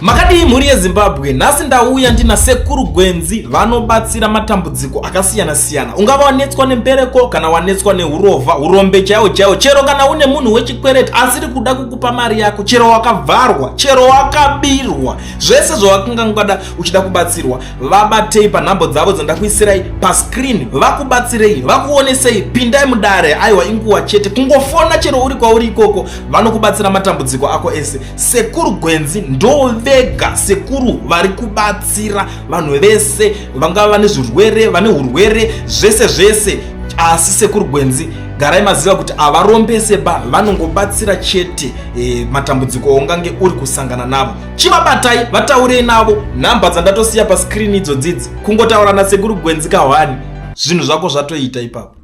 Makadii mhuri yeZimbabwe? Nhasi ndauya ndina Sekuru Gwenzi vanobatsira matambudziko akasiyana siyana. Ungava wanetswa nembereko kana wanetswa neurovha, urombe chaiwo chaiwo, chero kana une munhu wechikwereti asiri kuda kukupa mari yako, chero wakavharwa, chero wakabirwa, zvese zvawakangangada uchida kubatsirwa, vabatei panhambo dzavo dzandakuisirai pascreen, vakubatsirei, vakuonesei. Pindai mudare, aiwa inguva chete kungofona chero uri kwauri ikoko, vanokubatsira matambudziko ako ese. Sekuru Gwenzi ndo vega sekuru vari kubatsira vanhu vese, vangava vane zvirwere, vane urwere, zvese zvese. Asi Sekuru Gwenzi, garai maziva kuti havarombese ba, vanongobatsira chete matambudziko aungange uri kusangana navo. Chivabatai, vataurei navo. Nhamba dzandatosiya pascreen idzo dzidzi, kungotaura naSekuru Gwenzi kahwani, zvinhu zvako zvatoita ipapo.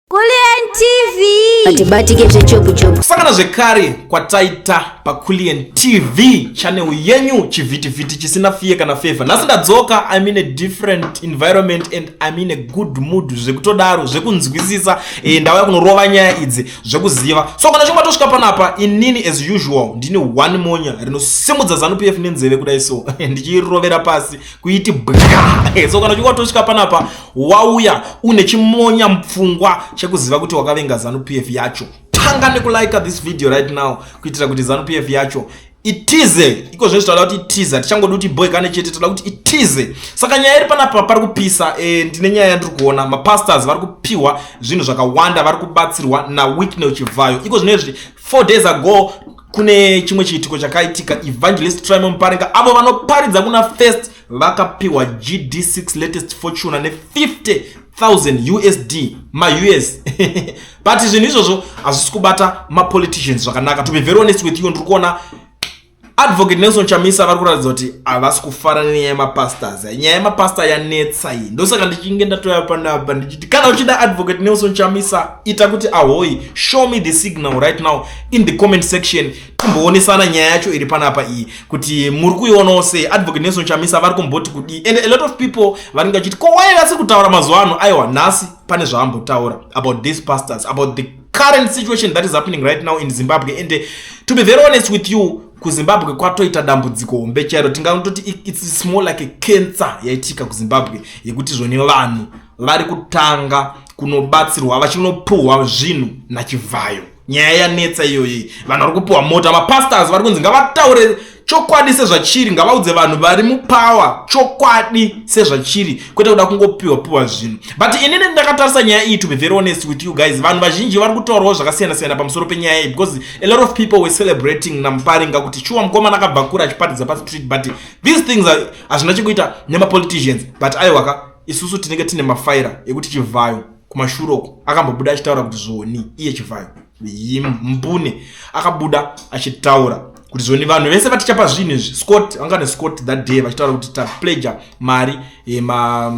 Kulian TV. Atibatike zvechopu chopu. Kusangana zvekare kwataita paKulian TV channel yenyu, chivhitivhiti chisina fiye kana favor. Nhasi ndadzoka, I'm in a different environment and I'm in a good mood zvekutodaro, zvekunzwisisa. Ndauya kunorova nyaya idzi zvekuziva. So kana chingwa tosvika panapa, inini as usual ndini one monya rinosimudza ZANU PF nenzeve kudai, so ndichirovera pasi kuiti bwa. So kana uchinge watosvika panapa, wauya une chimonya mupfungwa chekuziva kuti wakavenga ZANU PF yacho, tanga nekulike this video right now kuitira kuti ZANU PF yacho itize. Iko zvinhu toda kuti itize, hatichangodi kuti boy kane chete, toda kuti itize. Saka nyaya iri panapa, pari kupisa. Ndine nyaya yandiri kuona, mapastors vari kupiwa zvinhu zvakawanda, vari kubatsirwa naWicknell Chivhayo. Iko zvino izvi, 4 days ago, kune chimwe chiitiko chakaitika. Evangelist Trymon Muparinga, avo vanoparidza kuna First, vakapiwa GD6 latest Fortuner ne50,000 USD, maUS. But zvinhu izvozvo hazvisi kubata mapoliticians zvakanaka. To be very honest with you, ndiri kuona Advocate Nelson Chamisa vari kuratidza kuti havasi kufara nenyaya yemapastors. Nyaya yemapastor yanetsa iyi, ndosaka ndichinge ndatoya panapa ndichiti kana uchida Advocate Nelson Chamisa, ita kuti ahoi, show me the signal right now in the comment section, timboonesana nyaya yacho iri panapa iyi kuti muri kuionawo sei. Advocate Nelson Chamisa vari kumboti kudii? And a lot of people vanenge vachiti, "Ko wai vasi kutaura mazuva ano?" Aiwa, nhasi pane zvaambotaura about these pastors, about the current situation that is happening right now in Zimbabwe. And to be very honest with you, kuZimbabwe kwatoita dambudziko hombe chairo. Tingatoti it's more like a cancer yaitika kuZimbabwe, yekuti zvoni vanhu vari kutanga kunobatsirwa, vachinopuhwa zvinhu naChivhayo. Nyaya yanetsa iyoyi. Vanhu vari kupuhwa mota, mapastors vari kunzi ngavataure chokwadi sezvachiri, ngavaudze vanhu vari mupower chokwadi sezvachiri, kwete kuda kungopiwa piwa zvinhu. But inini ndakatarisa nyaya iyi, to be very honest with you guys, vanhu vazhinji vari kutaurawo zvakasiyana siyana pamusoro penyaya iyi, because a lot of people were celebrating naMuparinga kuti shuwa mukomana akabva kure achiparidza pastreet, but these things hazvina chekuita nemapoliticians. But aiwaka, isusu tinenge tine mafaira ekuti Chivhayo kumashure uko akambobuda achitaura kuti zvoni iye Chivhayo mbune akabuda achitaura kuti zvoni vanhu vese vatichapa zvinhu izvi, Scott vanga neScott that day vachitaura kuti tapledger mari ma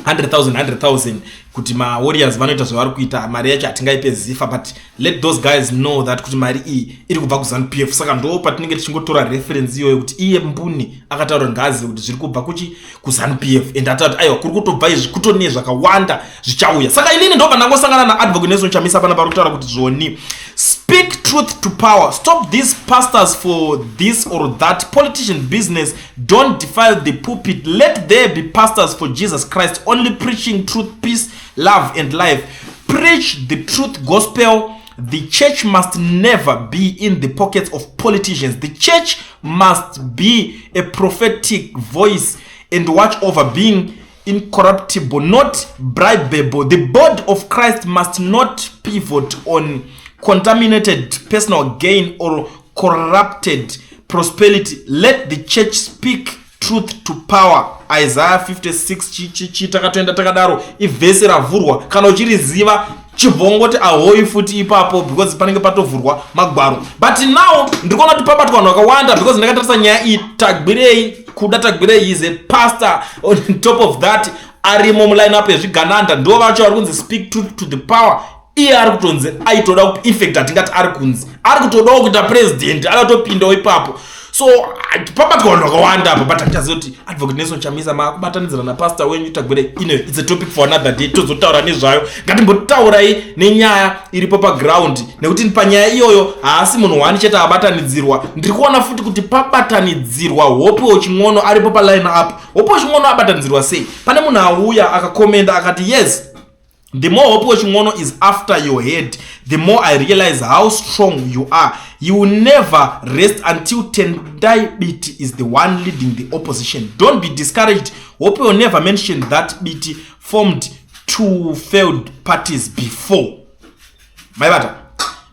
100,000 100,000 kuti mawarriors vanoita zvavari kuita, mari yacho hatingaipe ZIFA, but let those guys know that kuti mari iyi iri kubva kuZANU PF. Saka ndo patinenge tichingotora reference iyoyo kuti iye mbuni akataura ngazi kuti zviri kubva kuchi kuZANU PF, and ataura kuti aiwa, kuri kutobva izvi, kutone zvakawanda zvichauya. Saka inini ndobva ndangosangana naAdvocate Nelson Chamisa pana pari kutaura kuti zvoni, "Speak truth to power. Stop these pastors for this or that politician business. Don't defile the pulpit. Let there be pastors for Jesus Christ only, preaching truth, peace, love and life. Preach the truth gospel. The church must never be in the pockets of politicians. The church must be a prophetic voice and watch over being incorruptible, not bribable. The body of Christ must not pivot on contaminated personal gain or corrupted prosperity. Let the church speak truth to power." Isaiah 56 chichichi, takatoenda takadaro. Ivhesi ravhurwa, kana uchiriziva chibvongoti ahoi futi ipapo, because panenge patovhurwa magwaro. But now ndiri kuona kuti pabatwa vanhu vakawanda, because ndakatarisa nyaya iyi, Tagwirei, Kuda Tagwirei is a pastor. On top of that, arimo muline up yezvigananda, ndo vacho vari kunzi speak truth to the power. Iye ari kutonzi aitoda, infact hatingati ari kunzi, ari kutodawo kuita president, akatopindawo ipapo. So pabatwa vanhu vakawanda apa, but handichaziva kuti Advocate Nelson Chamisa maakubatanidzira napastor wenyu Tagwirei. It's a topic for another day, tozotaura nezvayo. Ngatimbotaurai nenyaya iripo paground, nekuti panyaya iyoyo haasi munhu wani chete abatanidzirwa. Ndiri kuona futi kuti pabatanidzirwa Hopewell Chin'ono aripo paline up. Hopewell Chin'ono abatanidzirwa sei? Pane munhu auya akakomenda akati, "Yes, the more Hopewell Chin'ono is after your head, the more I realize how strong you are. You will never rest until Tendai Biti is the one leading the opposition. Don't be discouraged. Hopewell never mentioned that Biti formed two failed parties before." Maibata?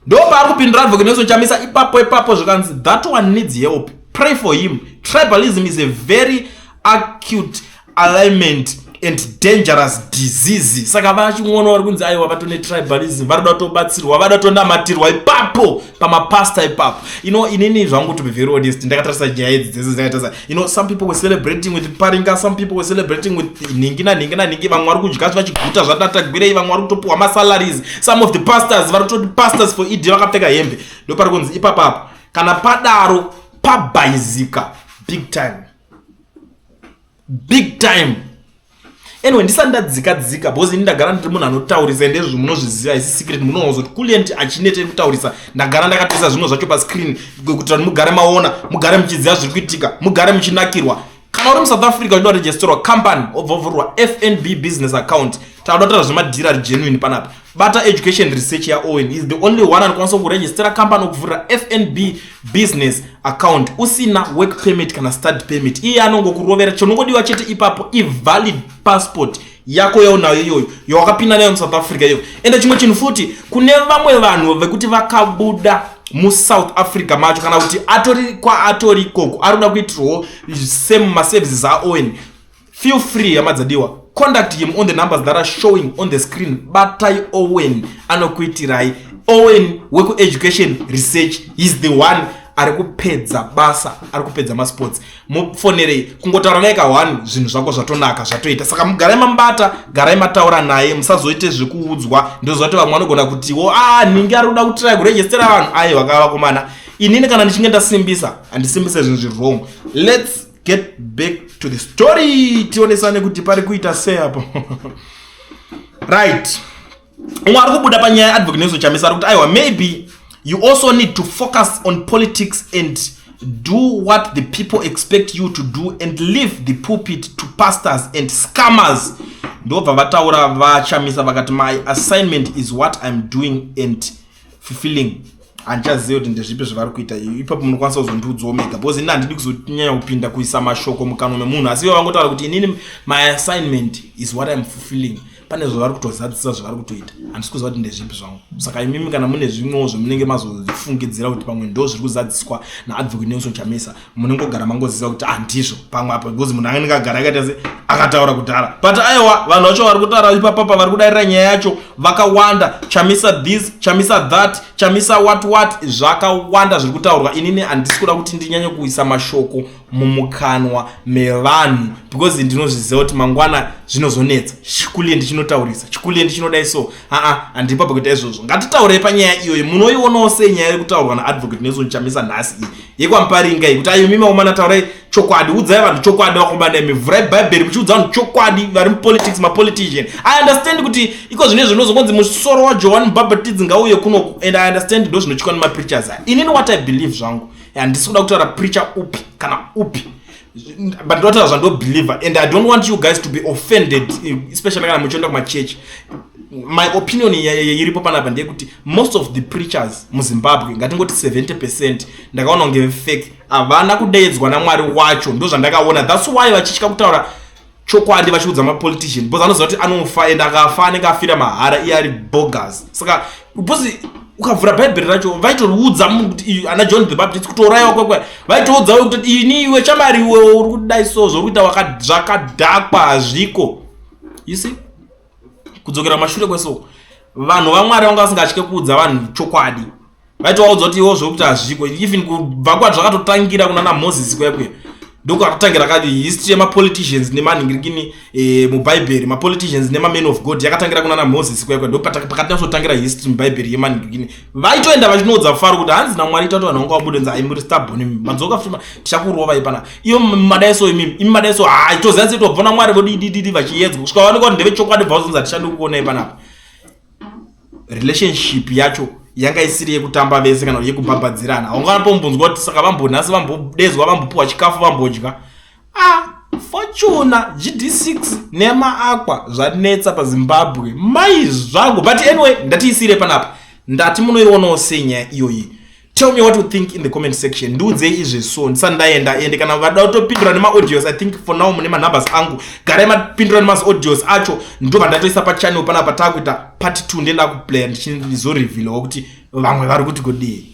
Ndo paari kupindura Advocate Nelson Chamisa ipapo ipapo, zvikanzi, "That one needs help. Pray for him. Tribalism is a very acute ailment and dangerous disease." Saka vaChin'ono vari kunzi aiwa, vatone tribalism, vari kuda kutobatsirwa, vada kutonamatirwa ipapo pamapasta ipapo. Inini zvangu, to be very honest, ndakatarisa nyaya idzi dzese ndakatarisa, some people were celebrating with Paringa, some people were celebrating with nhingi nanhingi nanhingi. Vamwe vari kudya vachiguta zvaTagwirei, vamwe vari kutopiwa masalaries. Some of the pastors vari kutoti pastors for ED vakapfeka hembe. Ndo pari kunzi ipapapo kana padaro pabhaizika big time, big time. Anyway, ndisati ndadzika dzika, because ini ndagara ndiri munhu anotaurisa, ende izvo munozviziva, isi secret. Munoona kuti Kulient achinete kutaurisa. Ndagara ndakatoisa zvimwe zvacho pascreen kuitira kuti mugare maona, mugare muchiziva zviri kuitika, mugare muchinakirwa. Kana uri muSouth Africa uchida kuregisterwa company, wobva wavhurwa FNB business account, tauda kutaura zvemadhiri ari genuine panapa, bata Education Research yaOwen. Is the only one anokwanisa kuregistera company, okuvhurira FNB business account usina work permit kana study permit. Iye anongokurovera. Chinongodiwa chete ipapo ivalid passport yako yaunayo iyoyo yawakapinda nayo muSouth Africa iyoyo. Ende chimwe chinhu futi, kune vamwe vanhu vekuti vakabuda muSouth Africa macho, kana kuti atori kwaatori ikoko, ari kuda kuitirwawo same maservices aOwen, feel free, hamadzadiwa, contact him on the numbers that are showing on the screen. Batai Owen, anokuitirai. Owen wekuEducation Research is the one ari kupedza basa, ari kupedza masports. Mufonerei, kungotaura naye ka1, zvinhu zvako zvatonaka, zvatoita. Saka mugarai mamubata, garai mataura naye, musazoite zvekuudzwa. Ndoziva kuti vamwe vanogona kutiwo, "A, nhingi ari kuda kutry kurejistera vanhu." Aiwa, kavakomana, inini kana ndichinge ndasimbisa, handisimbise zvinhu zviri wrong. Let's get back to the story, tionesane kuti pari kuita sei apo. Right, umwe ari kubuda panyaya yaAdvocate Nelson Chamisa ari kuti, "Aiwa, maybe you also need to focus on politics and do what the people expect you to do and leave the pulpit to pastors and scammers." Ndobva vataura vaChamisa vakati, "My assignment is what I'm doing and fulfilling." Handichazivi kuti ndezvipi zvavari kuita ipapo. Munokwanisa kuzondiudzawo mega, because inini handidi kuzonyanya kupinda kuisa mashoko mukanwa memunhu, asi ivo vangotaura kuti, "Inini my assignment is what I'm fulfilling." Pane zvavari kutozadzisa, zvavari kutoita, handisi kuziva kuti ndezvipi zvangu. Saka imimi kana mune zvimwewo zvamunenge mazofungidzira kuti pamwe ndo zviri kuzadziswa naAdvocate Nelson Chamisa, munengogara mangoziva kuti handizvo pamwe apa, because munhu anenge agara akaita se akataura kudhara. But aiwa, vanhu vacho vari kutaura ipapapa, vari kudarira nyaya yacho vakawanda. Chamisa this, Chamisa that, Chamisa what what, zvakawanda zviri kutaurwa. Inini handisi kuda kuti ndinyanye kuisa mashoko mumukanwa mevanhu, because ndinozviziva kuti mangwana zvinozonetsa. Chikulie ndichinotaurisa, chikulie ndichinodai, so aa, handipa pakuita izvozvo. Ngatitaurei panyaya iyoyo. Munoionawo sei nyaya yekutaurwa naAdvocate Nelson Chamisa nhasi iyi yekwaMuparinga iyi, kuti ayo mimi vakomana, taurai chokwadi, udzai vanhu chokwadi? Vakomana imi, vhurai Bhaibheri muchiudza vanhu chokwadi vari mupolitics, mapolitician. I understand kuti iko zvino zvinozongonzi musoro waJohani Mubhabhatidzi ngauye kunoku, and I understand ndo zvinotywa nemapreachers aya. Inini what I believe zvangu, handisi kuda kutaura preacher upi kana upi, but ndotaura zvandobelieva, and I don't want you guys to be offended, especially kana muchienda kumachechi. My opinion iripo panapa ndeyekuti most of the preachers muZimbabwe, ngatingoti 70%, ndakaona kunge fake, havana kudaidzwa naMwari wacho. Ndo zvandakaona. That's why vachitya kutaura chokwadi vachiudza mapolitician, because anoziva kuti anofa, and akafa anenge afira mahara, iye ari bogus. Saka because ukavhura Bhaibheri racho, vaitoriudza munhu kuti ana John the Baptist kutourayiwa kwekwe, vaitoudza kuti ini iwe chamari, iwe uri kudai, so zvori kuita zvakadhakwa, hazviko. You see, kudzokera mashure kweso, vanhu vaMwari vanga vasingatye kuudza vanhu chokwadi. Vaitovaudza kuti iwo zvokuti hazviko. Even kubva kwazvakatotangira kuna naMozisi kwekwe. Ndokwakatangira kati history yemapoliticians nemanhingirikini mubhaibheri, mapoliticians nemamen of God yakatangira kuna naMoses kwekwe. Ndo pakatinasotangira history mubhaibheri yemanhingirikini. Vaitoenda vachinoudza Faro kuti hanzi naMwari, ita kuti vanhu vanga vabude. Nzi ai, muri stubborn, madzoka futi, tichakurovai pana iyo madaiso, imimi madaiso. Hai, toziva sei tobva naMwari vodidididi? Vachiedzwa kusvika vaonekwa kuti ndevechokwadi, bva vazonzi hatishandi kukuonai panapa. Relationship yacho yanga isiri yekutamba vese kana yekubhabhadzirana. Haunganapombonzwa kuti saka vambonhasi vambodezwa, vambopiwa chikafu, vambodya. Ah, Fortuner GD6 nemaAqua zvanetsa paZimbabwe, mai zvangu. But anyway, ndatiisire panapa. Ndati munoionawo sei nyaya iyoyi? Tell me what you think in the comment section. Ndiudzei izveso ndisati ndaenda. Ende kana vada kutopindura nemaaudios, I think for now mune manumbers angu, garai mapindura nemaaudios acho. Ndobva ndatoisa pachannel panapa. Taakuita part 2, ndenda kuplaya ndichizorevealawo kuti vamwe vari kuti kudii.